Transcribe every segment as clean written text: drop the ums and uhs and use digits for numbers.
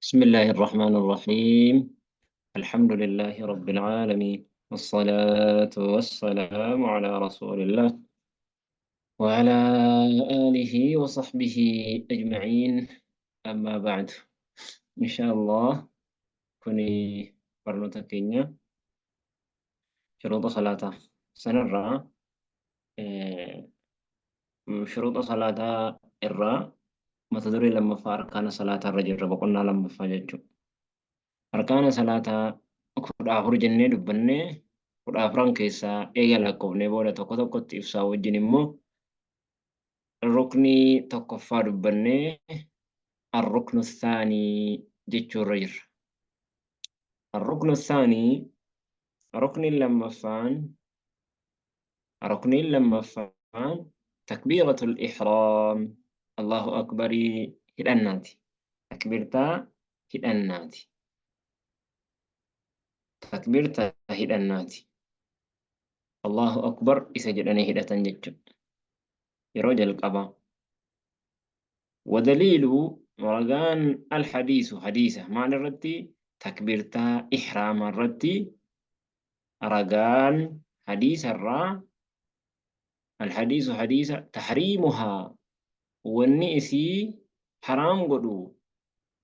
بسم الله الرحمن الرحيم. الحمد لله رب العالمين، والصلاة والسلام على رسول الله وعلى آله وصحبه أجمعين. أما بعد، إن شاء الله kuni barnoota keenya shuruuxa salaataa sanarraa, shuruuxa salaataa irraa mata duree lammaffaa arkaana salaataa irra jirra, boqonnaa lammaffaa jechuudha. Arkaana salaataa 14 jennee dubbannee, 14n keessaa eega lakkoofnee booda tokko tokkotti ibsaa wajjin immoo ruknii tokkoffaa dubbannee arruknu thaanii jechuu irra jirra. Arruknu thaanii, rukniin lammaffaan, rukniin lammaffaan takbiiratul ihraam, Allahu akbarii hidhannaati. Takbiirtaa hidhannaati. Takbiirtaa hidhannaati. Allahu akbar isa jedhanii hidhatan jechuudha. Yeroo jalqabaa. Wadaliilu, ragaan, alhadiisu, hadiisa maal irratti? Takbiirtaa ihraamaa irratti ragaan hadiisa irraa, alhadiisu, hadiisa, tahriimuhaa, wanni isii haraam godhu,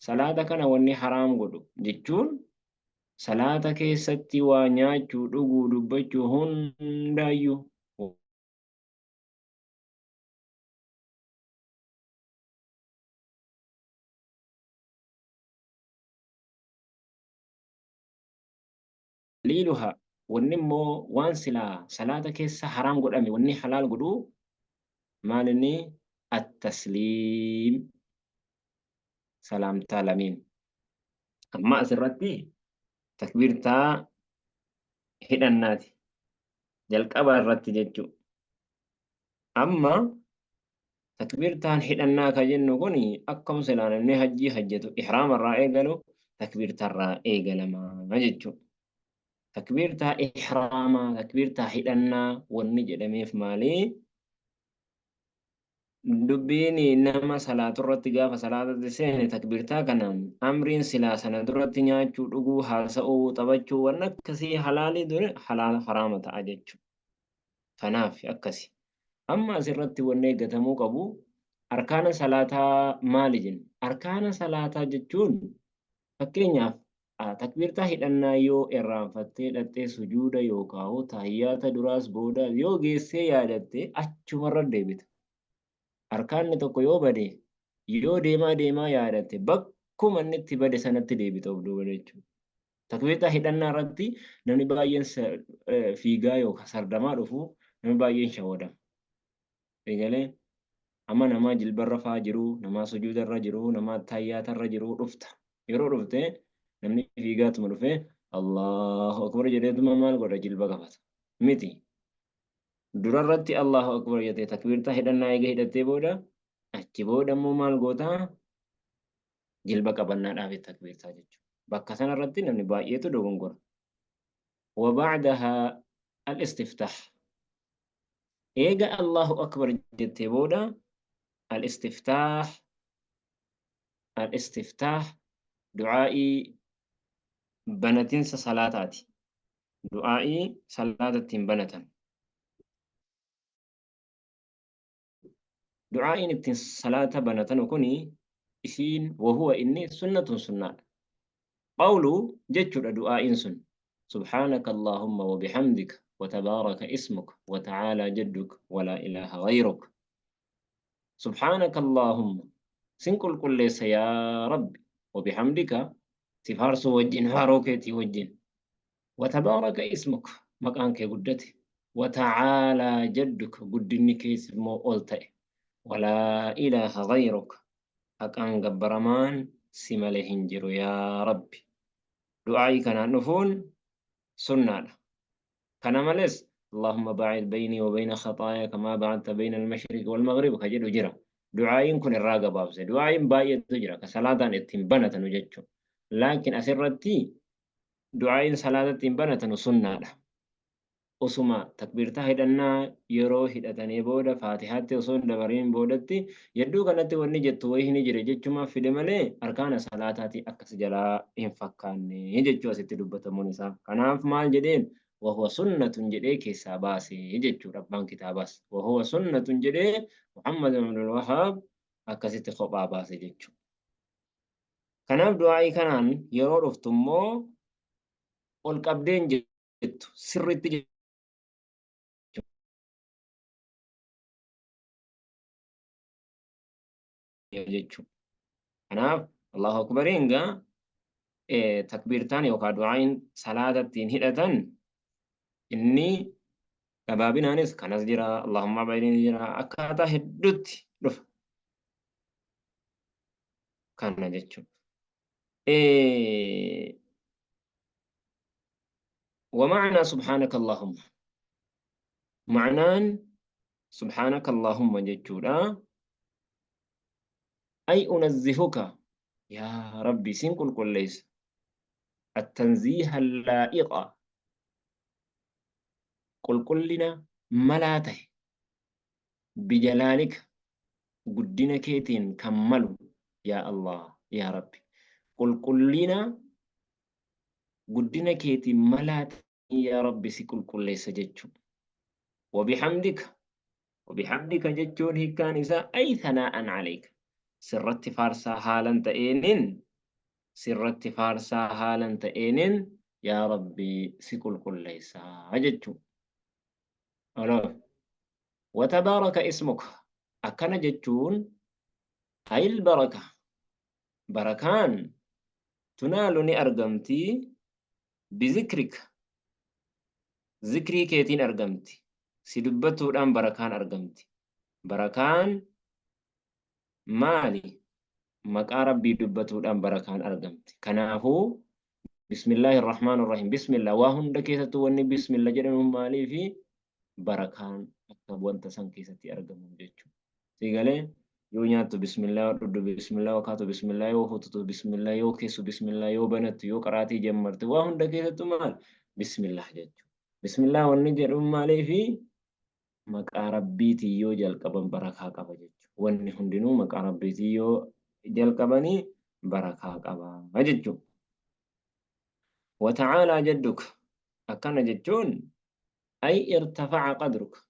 salaata kana wanni haraam godhu jechuun salaata keessatti waa nyaachuu, dhuguu, dubbachuu hundaayyuu. Daliiluha, wanni immoo waan silaa salaata keessa haraam godhame wanni halaal godhu maal inni? Attasliim, salaamtaa lameen. Amma asirratti takbiirtaa hidhannaati jalqaba irratti jechuu. Amma takbiirtaan hidhannaa ka jennu kun akkam silaa namni hajjii hajjatu ihraama irraa eegalu takbiirtarraa eegalama jechuudha. Takbiirtaa ihraamaa, takbiirtaa hidhannaa wanni jedhameef maali? Dubbiin nama salaatu irratti gaafa salaatatti seene takbiirtaa kanaan amriin silaa sana duratti nyaachuu, dhuguu, haasa'uu, taphachuu, waan akkasii halaalii dure halaala haraama ta'a jechuudha. Kanaaf akkasi. Amma asirratti wanni eeggatamuu qabu, arkaana salaataa maali jenna? Arkaana salaataa jechuun, fakkeenyaaf, takbiirtaa hidhannaa yoo irraanfattee dhaqxee sujuuda yookaan taahiyyaata duraas boodaas yoo geessee yaadatte achumarra deebita. Arkaanni tokko yoo bade, yoo deemaa deemaa yaadatte, bakkuma inni itti bade sanatti deebita of duuba jechuudha. Takbiirtaa hidhannaa irratti namni baay'een fiigaa yookaan sardamaa dhufu, namni baay'een shawadama. Eegalee amma namaa jilbarra faa jiru, namaa sujuudarra jiru, namaa taayyaatarra jiru dhufta. Yeroo dhufte namni fiigaatuma dhufee Allahu akbar jedheetuma maal godha? Jilba qabata. Miti. Durarratti Allahu akbar jettee takbiirtaa hidhannaa eega hidhattee booda, achi booda immoo maal gootaa? Jilba qabannaadhaaf takbiirtaa jechuudha. Bakka sanarratti namni baay'eetu dogongora. Wabacdahaa al-istiftaah. Eega Allahu akbar jettee booda al-istiftaah, al-istiftaah du'aa'ii banatinsa salaataati. Du'aa'ii salaata ittiin banatan. Du'aa'iin ittiin salaata banatanu kuni isiin, wahuwa, inni, sunnatun, sunnaadha. Qawlu jechuudha du'aa'iin sun. Subhaanaka Allahumma wa bihamdika wa tabaaraka ismuk wa ta'aalaa jadduk wa laa ilaaha ghayruk. Subhaanaka Allahumma, sin qulqulleessa yaa Rabbi, wa bihamdika, si faarsuu wajjin, faaroo keetii wajjin, wa tabaaraka ismuk, maqaan kee guddate, wa ta'aalaa jadduk, guddinni kees immoo ol ta'e, wa laa ilaaha ghayruk, haqaan gabbaramaan si malee hin jiru yaa Rabbi. Du'aa'ii kanaan dhufuun sunnaadha. Kana malees Allahumma baa'id baynii wa bayna khaxaaya kamaa ba'adta bayna al-mashriq wal maghrib ka jedhu jira. Du'aa'iin kun irraa gabaabse. Du'aa'iin baay'eetu jira ka salaataan ittiin banatanu jechuudha. Laakiin asirratti du'aa'iin salaata ittiin banatanu sunnaadha. Osuma takbiirtaa hidhannaa yeroo hidhatanii booda Faatihaatti osoo hin dabariin boodatti yedduu kanatti wanni jettu wayii ni jira jechumaaf fide malee arkaana salaataatii akkas jalaa hin fakkaanne jechuu asitti dubbatamuun isaa. Kanaaf maal jedheen wahuwa sunnatun jedhee keessaa baase jechuudha abbaan kitaabaas. Wahuwa sunnatun jedhee Muhammad ibn Abdul Wahhaab akkasitti kophaa baase jechuudha. Kanaaf du'aa'ii kanaan yeroo dhuftu immoo ol qabdeen jettu sirriitti jechuudha. Kanaaf Allahu Akbariin gaa takbiirtaan yookaan du'aa'iin salaata ittiin hidhatan inni gabaabinaanis kanas jira, Allahumma baay'een jira, akkaataa hedduutti dhufa. Kana jechuudha. ومعنى سبحانك اللهم، معنان سبحانك اللهم جتشورا أي أنزهك يا ربي سين كل ليس التنزيه اللائق قل كلنا ملاته بجلالك قدنا كيتين كملوا يا الله يا ربي قل كلنا guddina keetiin malaa yaa Rabbi si qulqulleessa jechuudha. Wabihamdika, wabihamdika jechuun hiikkaan isaa ay thanaa'an alayka, sirratti faarsaa haalan ta'eenin, sirratti faarsaa haalan ta'eenin yaa Rabbi si qulqulleessaa jechuudha. Olof. Watabaaraka ismuka, akkana jechuun ayil baraka, barakaan tunaalu ni argamti, bizikrika, zikrii keetiin argamti, si dubbatuudhaan barakaan argamti. Barakaan maali? Maqaa Rabbii dubbatuudhaan barakaan argamti. Kanaafuu bismillaahi irrahmaan irrahiim, bismillah waa hunda keessattuu wanni bismillah jedhamu maaliifi? Barakaan akka wanta san keessatti argamu jechuudha. Si galee? Yoo nyaattu bismillah, yoo dhugdu bismillah, yoo kaatu bismillah, yoo hututu bismillah, yoo keessu bismillah, yoo banattu, yoo qaraatii jammartu, waa hunda keessattuu maal? Bismillah jechuudha. Bismillah wanni jedhu maaliifi? Maqaa Rabbiitiin yoo jalqaban barakaa qaba jechuudha. Wanni hundinuu maqaa Rabbiitiin yoo jalqabanii barakaa qaba jechuudha. Wata'aalaa jadduka, akkana jechuun ay irtafa'a qadruka,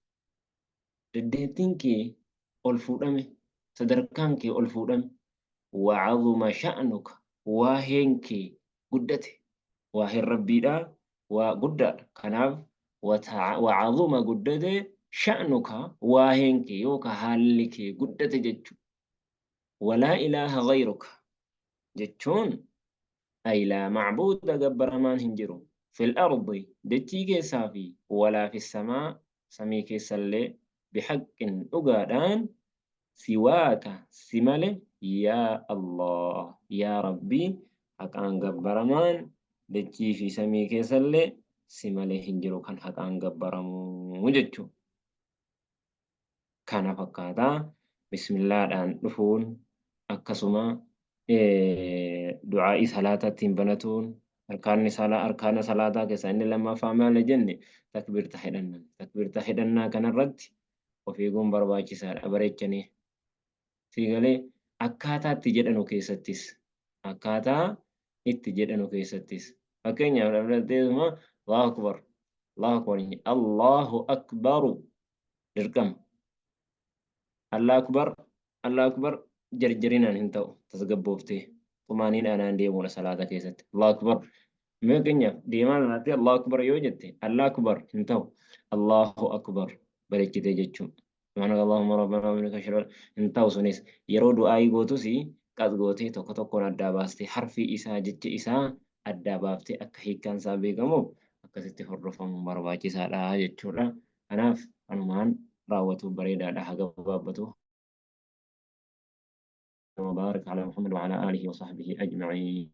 dandeettiin kee ol fuudhame, sadarkaan kee ol fuudhame, wa'azuma sha'nuka, waaheen kee guddate, waaheen Rabbiidha waa guddaadha. Kanaaf wa'azuma guddate, sha'nuka waaheen kee yookaan haalli kee guddate jechuudha. Walaa ilaaha ghayruka jechuun ay laa ma'buuda gabbaramaan hin jiru, fil ardi dachii keessaa fi walaa fis samaa samii keessallee, bihaqqin dhugaadhaan, siwaaka si male, yaa Allah yaa Rabbii haqaan gabbaramaan dachii fi samii keessallee si malee hin jiru kan haqaan gabbaramu jechuu. Kana fakkaata bismillaadhaan dhufuun, akkasuma du'aa'ii salaataa ittiin banatuun. Arkaanni salaa, arkaana salaataa keessaa inni lammaffaa maal jenne? Takbiirta hidhannaa. Takbiirta hidhannaa kanarratti of eeguun barbaachisaadha bareechanii. Sii galee? Akkaataa itti jedhanu keessattis, akkaataa itti jedhanu keessattis, fakkeenyaaf dhabdatteesuma Allahu akbar, Allahu akbar, Allahu akbaru dirqama. Allah akbar, Allah akbar jarjarinaan hin ta'u, tasgabbooftee xumaaniidhaan deemuudha salaata keessatti. Allah akbar. Mee fakkeenyaaf deemaa laattee Allahu akbar yoo jette, Allah akbar hin ta'u. Allahu akbar bareechitee jechuun. Subhaanaka Allahumma rabbana wa bihamdika ashhadu an hin ta'u sunis. Yeroo du'aayii gootus qas gootee tokko tokkoon addaa baastee, harfii isaa, jecha isaa addaa baaftee akka hiikkaan isaa beekamuuf akkasitti hordofamuun barbaachisaadha jechuudha. Kanaaf kanumaan raawwatu bareedaadha haa gabaabbatu. وبارك على محمد وعلى آله وصحبه أجمعين.